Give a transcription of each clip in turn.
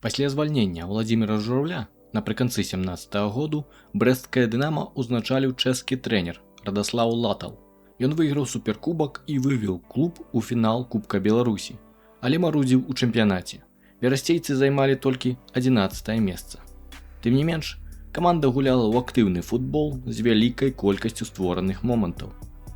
Пасля звальнення Уладзіміра Жураўля напрыканцы 17 -го году брэсцкае «Дынама» узначаліў чэшскі трэнер Радаслаў Латал. Ён выйграў суперкубак і вывеў клуб у фінал Кубка Беларусі, але марудзіў у чэмпіянаце. Берасцейцы займалі толькі 11 месца. Тым не менш, каманда гуляла ў актыўны футбол з вялікай колькасцю створаных момантаў.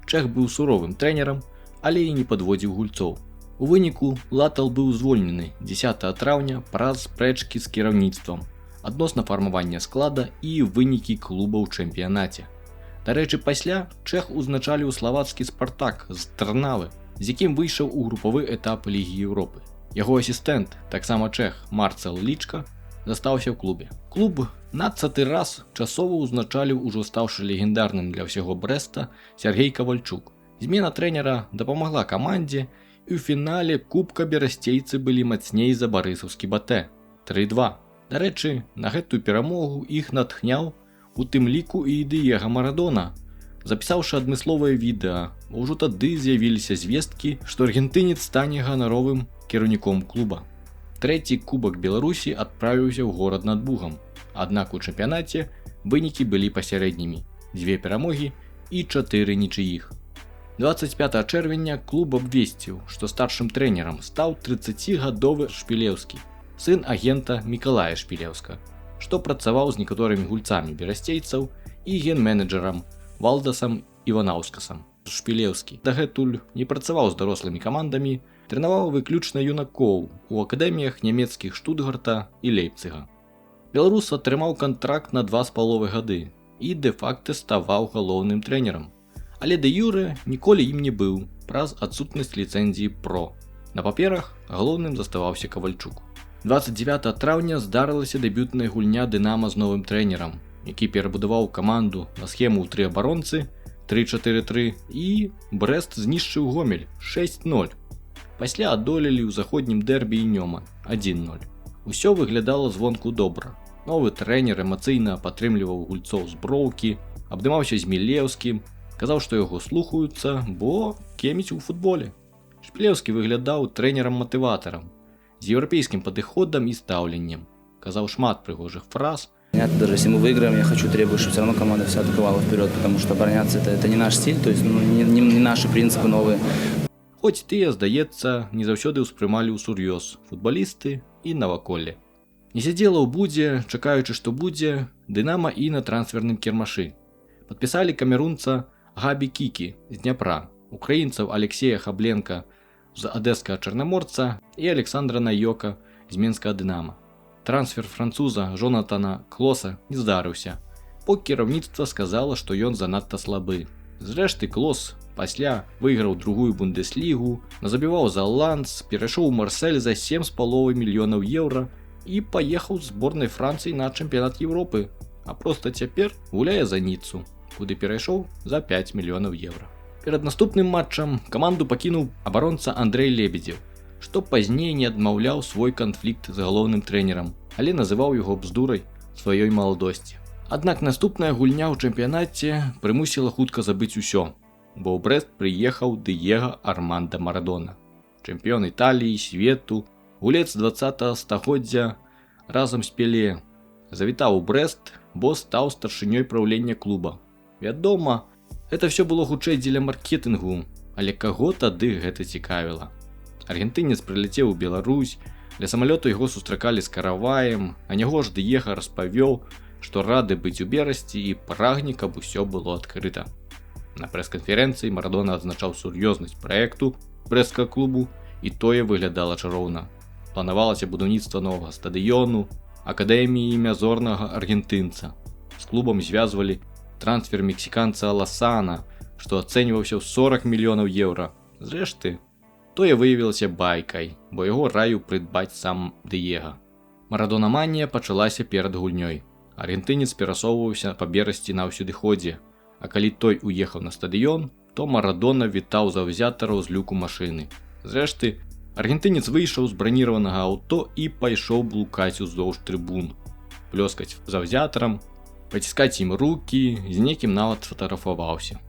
Чэх быў суровым трэнерам, але і не падводзіў гульцоў. У выніку Латал быў звольнены 10 траўня праз спрэчкі з кіраўніцтвам адносна фармавання склада і вынікі клуба ў чэмпіянаце. Дарэчы, пасля чэх узначаліў славацкі «Спартак» з Трнавы, з якім выйшаў у групавы этап Лігі Еўропы. Яго асістэнт, таксама чэх Марцел Лічка, застаўся ў клубе. Клуб наццаты раз часова ўзначаліў ужо стаўшы легендарным для ўсяго Брэста Сяргей Кавальчук. Змена трэнера дапамагла камандзе, і ў фінале кубка берасцейцы былі мацней за барысаўскі «БАТЭ» 3-2. Дарэчы, на гэтую перамогу іх натхняў у тым ліку і Дыега Марадона, запісаўшы адмысловае відэа, бо ўжо тады з'явіліся звесткі, што аргентынец стане ганаровым кіраўніком клуба. Трэці кубак Беларусі адправіўся ў горад над Бугам. Аднак у чэмпіянаце вынікі былі пасярэднімі: дзве перамогі і чатыры нічыіх. 25 чэрвеня клуб абвесціў, што старшым трэнерам стаў 30гадовы Шпілеўскі, сын агента Мікалая Шпілеўска, што працаваў з некаторымі гульцамі берасцейцаў і ген-менеджерам Валдасам Іванаўскасам. Шпілеўскі дагэтуль не працаваў з дарослымі камандамі, трэнаваў выключна юнакоў у акадэміях нямецкіх Штутгарта і Лейпцыга. Беларус атрымаў кантракт на 2,5 гады і дэ-факта ставаў галоўным трэнерам. Але дэ-юрэ ніколі ім не быў праз адсутнасць ліцэнзіі ПРО. На паперах галоўным заставаўся Кавальчук. 29 траўня здарылася дэбютная гульня «Дынама» з новым трэнерам, які перабудаваў каманду на схему ў тры абаронцы 3-4-3, і Брэст знішчыў Гомель 6-0. Пасля адолелі ў заходнім дэрбі і Нёман 1-0. Усё выглядала звонку добра. Новы трэнер эмацыйна падтрымліваў гульцоў з броўкі, абдымаўся з Мілеўскім, казаў, што яго слухаюцца, бо кеміць у футболе. Шпілеўскі выглядаў трэнерам-матыватарам з еўрапейскім падыходам і стаўленнем. Казаў шмат прыгожых фраз. Понятно, даже если мы выиграем, я хочу, требую, чтобы все равно команда вся атаковала вперед, потому что обороняться это не наш стиль, то есть, ну, не наши принципы новые. Хоць тыя, здаецца, не заўсёды ўспрымалі ўсур'ёз футбалісты і наваколле. Не сядзела ў будзе, чакаючы, што будзе, «Дынама» і на трансферным кірмашы. Падпісалі камерунца Габі Кікі з Дняпра, украінцаў Алексея Хабленка з адэскага «Чарнаморца» і Александра Наёка з менскага «Дынама». Трансфер француза Жонатана Клоса не здарыўся, бо кіраўніцтва сказала, што ён занадта слабы. Зрэшты, Клос пасля выйграў другую Бундеслігу, назабіваў за Ланс, перайшоў у Марсель за 7,5 мільёнаў еўра і паехаў з зборнай Францыі на чэмпіянат Еўропы, а проста цяпер гуляе за Ніцу, куды перайшоў за 5 мільёнаў еўра. Перад наступным матчам каманду пакінуў абаронца Андрэй Лебедзеў, што пазней не адмаўляў свой канфлікт з галоўным трэнерам, але называў яго бздурай сваёй маладосці. Аднак наступная гульня ў чэмпіянаце прымусіла хутка забыць усё, бо ў Брэст прыехаў Дыега Арманда Марадона. Чэмпіён Італіі, свету, гулец 20 стагоддзя разам з Пеле. Завітаў у Брэст, бо стаў старшынёй праўлення клуба. Вядома, это все было хутчэй дзеля маркетынгу, але каго тады гэта цікавіла? Аргентынец прылецеў у Беларусь, ля самалёту яго сустракалі з караваем, а няго ж Дыега распавёў, што рады быць у Берасці і прагне, каб усё было адкрыта. На прэс-канферэнцыі Марадона адзначаў сур'ёзнасць праекту брэсцкага клубу, і тое выглядала чароўна. Планавалася будаўніцтва новага стадыёну, акадэміі імя зорнага аргентынца. З клубам звязвалі трансфер мексіканца Ласана, што ацэньваўся ў 40 мільёнаў еўра. Зрэшты, тое выявілася байкай, бо яго раіў прыдбаць сам Дыега. Марадонаманія пачалася перад гульнёй. Аргентынец перасоўваўся па Берасці на ўсюдыходзе, а калі той уехаў на стадыён, то Марадона вітаў заўзятараў з люку машыны. Зрэшты, аргентынец выйшаў з браніраванага аўто і пайшоў блукаць уздоўж трыбун, плёскаць заўзятарам, паціскаць ім рукі, з некім нават фатаграфаваўся.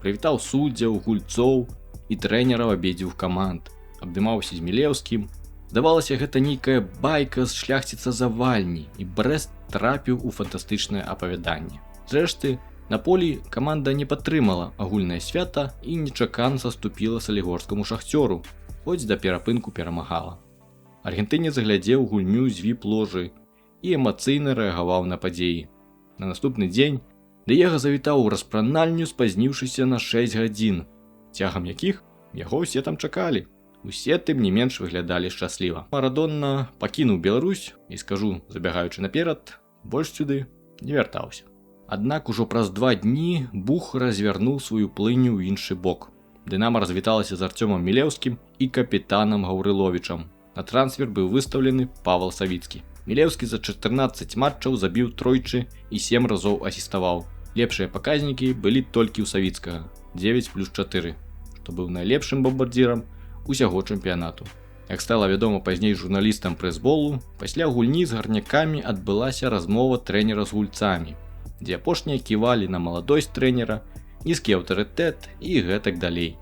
Прывітаў суддзяў, гульцоў і трэнераў абедзвюх каманд, абдымаўся з Мілеўскім. Здавалася, гэта нейкая байка з шляхціца завальні, і Брэст трапіў у фантастычнае апавяданне. Зрэшты, на полі каманда не падтрымала агульнае свята і нечакана саступіла салігорскаму Шахцёру, хоць да перапынку перамагала. Аргентынец глядзеў гульню з віп-ложы і эмацыйна рэагаваў на падзеі. На наступны дзень Дыега завітаў у распранальню, спазніўшыся на 6 гадзін, цягам якіх яго ўсе там чакалі. Усе тым не менш выглядалі шчасліва. Марадонна пакінуў Беларусь і, скажу, забягаючы наперад, больш сюды не вяртаўся. Аднак ужо праз 2 дні Буг развярнуў сваю плыню ў іншы бок. Дынама развіталася з Арцёмам Мілеўскім і капітанам Гаўрыловічам. На трансфер быў выстаўлены Павал Савіцкі. Мілеўскі за 14 матчаў забіў тройчы і 7 разоў асіставаў. Лепшыя паказнікі былі толькі ў Савіцкага: 9 плюс 4, што быў найлепшым бамбардзірам усяго чэмпіянату. Як стала вядома пазней журналістам прэсболу, пасля гульні з гарнякамі адбылася размова трэнера з гульцамі, дзе апошнія ківалі на маладосць трэнера, нізкі аўтарытэт і гэтак далей.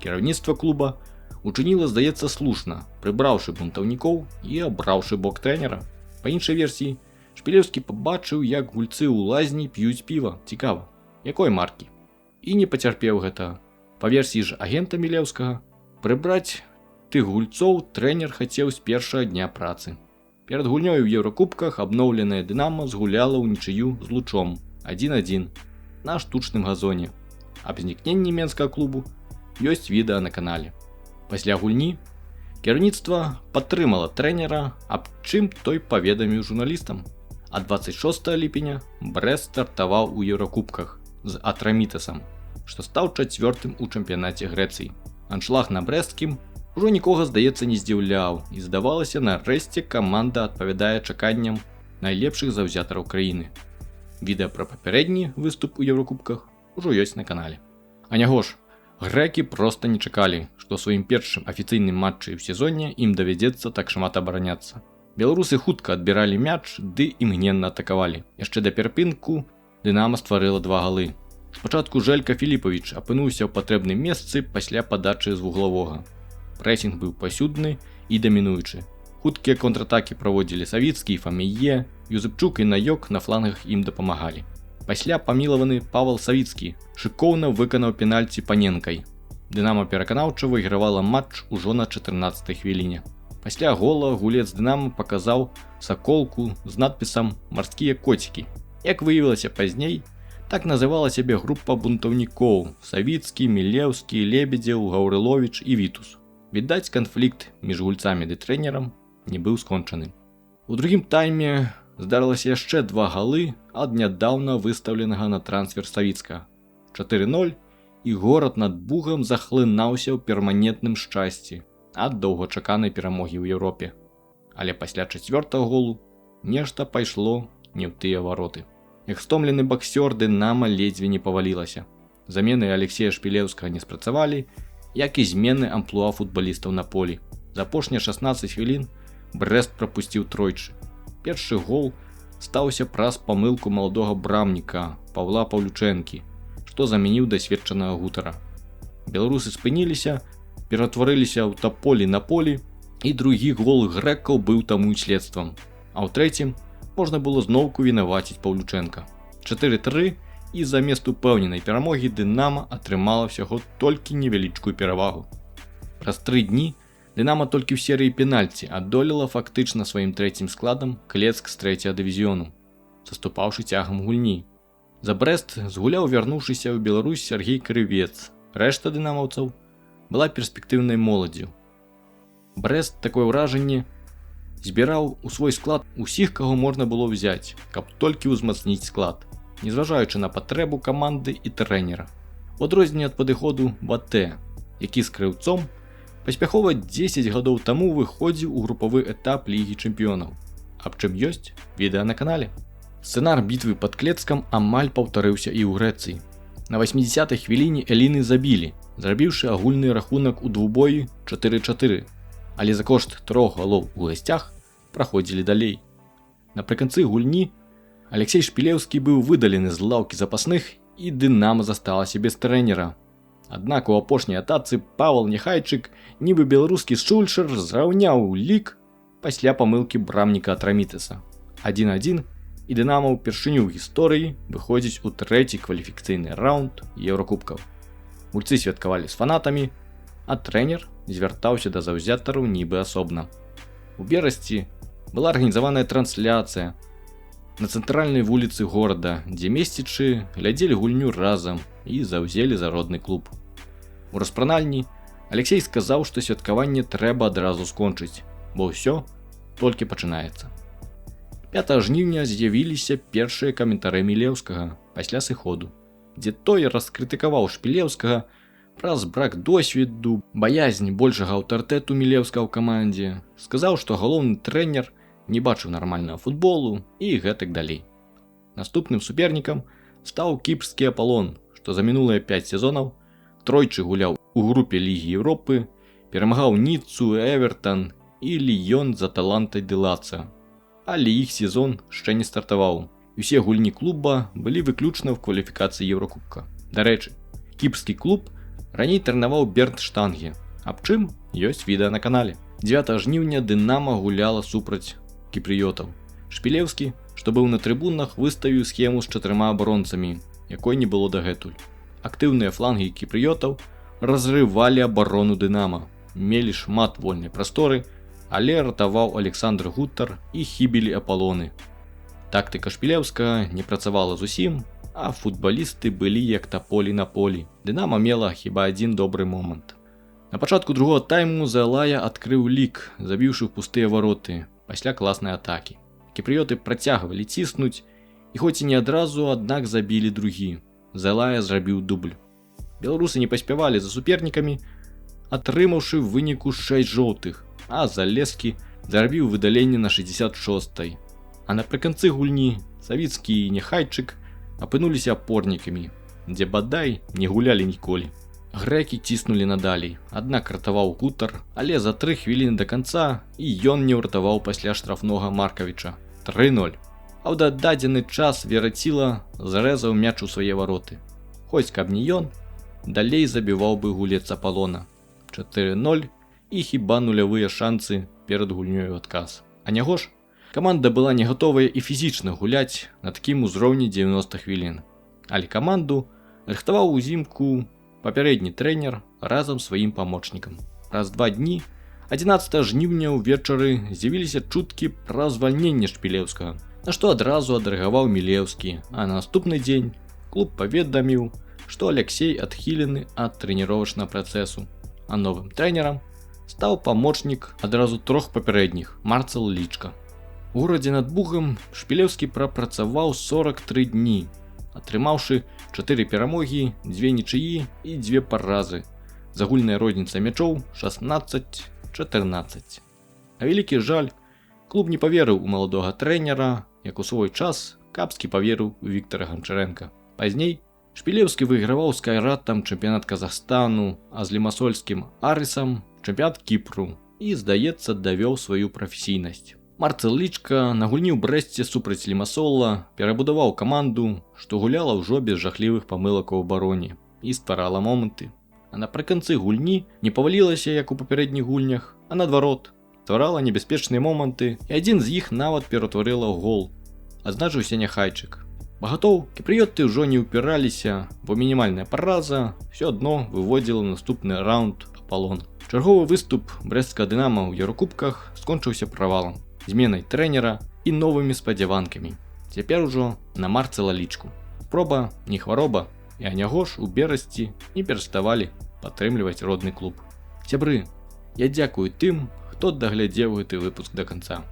Кіраўніцтва клуба учыніла, здаецца, слушна, прыбраўшы бунтаўнікоў і абраўшы бок трэнера. Па іншай версіі, Шпілеўскі пабачыў, як гульцы ў лазні п'юць піва, цікава, якой маркі. І не пацярпеў гэта. Па версіі ж агента Мілеўскага, прыбраць тых гульцоў трэнер хацеў з першага дня працы. Перад гульнёй у еўракубках абноўленая Дынама згуляла ў нічыю з Лучом 1-1 на штучным газоне. Аб знікненні менскага клубу ёсць відэа на канале. Пасля гульні кіраўніцтва падтрымала трэнера, аб чым той паведаміў журналістам. А 26 ліпеня Брэст стартаваў у еўракубках з Атрамітасам, што стаў чацвёртым у чэмпіянаце Грэцыі. Аншлаг на Брэсцкім ужо нікога, здаецца, не здзіўляў, і здавалася, нарэшце каманда адпавядае чаканням найлепшых заўзятараў краіны. Відэа пра папярэдні выступ у еўракубках ужо ёсць на канале. А няго ж, грэкі проста не чакалі, што ў сваім першым афіцыйным матчы ў сезоне ім давядзецца так шмат абараняцца. Беларусы хутка адбіралі мяч ды імгненна атакавалі. Яшчэ да перапынку Дынама стварыла два галы. Спачатку Жэлька Філіпавіч апынуўся ў патрэбным месцы пасля падачы з вуглавога. Прэсінг быў пасюдны і дамінуючы. Хуткія контратакі праводзілі Савіцкі і Фаміе, Юзыпчук і Наёк на флангах ім дапамагалі. Пасля памілаваны Павал Савіцкі шыкоўна выканаў пенальці паненкай. Дынама пераканаўча выйгравала матч ужо на 14 хвіліне. Пасля гола гулец Дынама паказаў саколку з надпісам «Марскія коцікі». Як выявілася пазней, так называла сябе група бунтаўнікоў: Савіцкі, Мілеўскі, Лебедзеў, Гаўрыловіч і Вітус. Відаць, канфлікт між гульцамі ды трэнерам не быў скончаны. У другім тайме здарылася яшчэ два галы ад нядаўна выстаўленага на трансфер Савіцка. 4-0, і горад над Бугам захлынаўся ў перманентным шчасці ад доўгачаканай перамогі ў Еўропе. Але пасля чацвёртага голу нешта пайшло не ў тыя вароты. Як стомлены баксёр, Дынама ледзьве не павалілася. Замены Алексея Шпілеўскага не спрацавалі, як і змены амплуа футбалістаў на полі. За апошнія 16 хвілін Брэст прапусціў тройчы. Першы гол стаўся праз памылку маладога брамніка Паўла Паўлючэнкі, што замяніў дасведчанага Гутара. Беларусы спыніліся, ператварыліся ў таполі на полі, і другі гол грэкаў быў таму следствам. А ў трэцім можна было зноўку вінаваціць Паўлючэнка. 4-3, і замест упэўненай перамогі Дынама атрымала ўсяго толькі невялічкую перавагу. Праз 3 дні Дынама толькі ў серыі пенальці адолела фактычна сваім трэцім складам Клецк з трэцяга дывізіёну, саступаўшы цягам гульні. За Брэст згуляў вярнуўшыся ў Беларусь Сяргей Крывец. Рэшта дынамаўцаў была перспектыўнай моладдзю. Брэст, такое ўражанне, збіраў у свой склад усіх, каго можна было ўзяць, каб толькі ўзмацніць склад, незважаючы на патрэбу каманды і трэнера. У адрозненне ад падыходу БАТЭ, які з Крыўцом паспяхова 10 гадоў таму выходзіў у групавы этап Лігі чэмпіёнаў. Аб чым ёсць відэа на канале. Сцэнар бітвы пад Клецкам амаль паўтарыўся і ў Грэцыі. На 80 хвіліне эліны забілі, зрабіўшы агульны рахунак у двубоі 4-4, але за кошт трох галоў у гасцях праходзілі далей. Напрыканцы гульні Алексей Шпілеўскі быў выдалены з лаўкі запасных, і Дынама засталася без трэнера. Аднак у апошняй атацы Павал Няхайчык, нібы беларускі Сульшэр, зраўняў лік пасля памылкі брамніка Атрамітыса. 1-1, і Дынама ўпершыню ў гісторыі выходзіць у трэці кваліфікацыйны раунд еўракубкаў. Гульцы святкавалі з фанатамі, а трэнер звяртаўся да заўзятараў нібы асобна. У Берасці была арганізаваная трансляцыя на цэнтральнай вуліцы горада, дзе месцічы глядзелі гульню разам і заўзелі за родны клуб. У распранальні Алексей сказаў, што святкаванне трэба адразу скончыць, бо ўсё толькі пачынаецца. 5 жніўня з'явіліся першыя каментары Мілеўскага пасля сыходу, дзе той раскрытыкаваў Шпілеўскага праз брак досведу, баязнь большага аўтарытэту Мілеўскага ў камандзе, сказаў, што галоўны трэнер не бачыў нармальнага футболу і гэтак далей. Наступным супернікам стаў кіпрскі Апалон, што за мінулыя 5 сезонаў тройчы гуляў у групе Лігі Еўропы, перамагаў Ніццу, Эвертон і Ліён з Аталантай ды Лацыа. Але іх сезон яшчэ не стартаваў. Усе гульні клуба былі выключна ў кваліфікацыі Еўракубка. Дарэчы, кіпрскі клуб раней трэнаваў Бернд Штанге, аб чым ёсць відэа на канале. 9 жніўня Дынама гуляла супраць кіпрыётаў. Шпілеўскі, што быў на трыбунах, выставіў схему з чатырма абаронцамі, якой не было дагэтуль. Актыўныя флангі кіпрыётаў разрывалі абарону Дынама, мелі шмат вольнай прасторы, але ратаваў Александр Гутар і хібілі Апалоны. Тактыка Шпілеўскага не працавала зусім, а футбалісты былі як таполі на полі. Дынама мела хіба адзін добры момант. На пачатку другого тайму Зэлая адкрыў лік, забіўшы ў пустыя вароты пасля класнай атакі. Кіпрыёты працягвалі ціснуць і хоць і не адразу, аднак забілі другі. Зэлая зрабіў дубль. Беларусы не паспявалі за супернікамі, атрымаўшы ў выніку 6 жоўтых, а Залескі зарабіў выдаленне на 66-й. А напрыканцы гульні Савіцкі і Няхайчык апынуліся апорнікамі, дзе бадай не гулялі ніколі. Грэкі ціснулі надалей, аднак ратаваў Гутар, але за 3 хвіліны да канца і ён не ўратаваў пасля штрафнога Маркавіча. 3-0. А ў дададзены час Вераціла зарэзаў мяч у свае вароты. Хоць каб не ён, далей забіваў бы гулец Апалона. 4-0 і хіба нулявыя шанцы перад гульнёй у адказ. А няго ж, каманда была не гатовая і фізічна гуляць на такім узроўні 90 хвілін. Але каманду рыхтаваў узімку папярэдні трэнер разам з сваім памочнікам. Праз 2 дні, 11 жніўня ўвечары, з'явіліся чуткі пра звальненне Шпілеўскага, на што адразу адрэагаваў Мілеўскі, а на наступны дзень клуб паведаміў, што Алексей адхілены ад трэніровачнага працэсу, а новым трэнерам стаў памочнік адразу трох папярэдніх Марцел Лічка. У горадзе над Бугам Шпілеўскі прапрацаваў 43 дні, атрымаўшы 4 перамогі, 2 нічыі і 2 паразы. Загульная розніца мячоў 16-14. На вялікі жаль, клуб не паверыў у маладога трэнера, як у свой час Капскі паверыў у Віктара Ганчарэнка. Пазней Шпілеўскі выйграваў з Кайратам чэмпіянат Казахстану, а з лімасольскім Арысам чэмпіянат Кіпру і, здаецца, давёў сваю прафесійнасць. Марцел Лічка на гульні ў Брэсце супраць Лімасола перабудаваў каманду, што гуляла ўжо без жахлівых памылак у абароне і стварала моманты. А напрыканцы гульні не павалілася, як у папярэдніх гульнях, а наадварот, стварала небяспечныя моманты, і адзін з іх нават ператварыла ў гол. Адзначыўся Няхайчык. Багатоў кіпрыёты ўжо не ўпіраліся, бо мінімальная параза ўсё адно выводзіла наступны раунд Апалон. Чарговы выступ брэсцкага Дынама ў еўракубках скончыўся правалам, зменай трэнера і новымі спадзяванкамі. Цяпер ужо на Марцела Лічку. Проба не хвароба, і аняго ж у Берасці не пераставалі падтрымліваць родны клуб. Сябры, я дзякую тым, хто даглядзеў гэты выпуск да канца.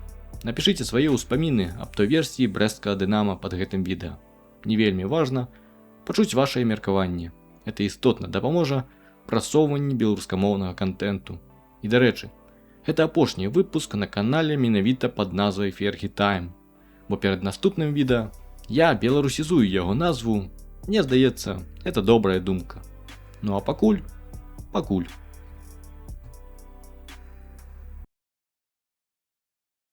Напішыце свае ўспаміны аб той версіі брэсцкага Дынама пад гэтым відэа. Не вельмі важна пачуць вашае меркаванне. Это істотна дапаможа прасоўванні беларускамоўнага кантэнту. І дарэчы, гэта апошні выпуск на канале менавіта пад назвай Фергі Тайм. Бо перад наступным відэа я беларусізую яго назву, мне здаецца, это добрая думка. Ну а пакуль.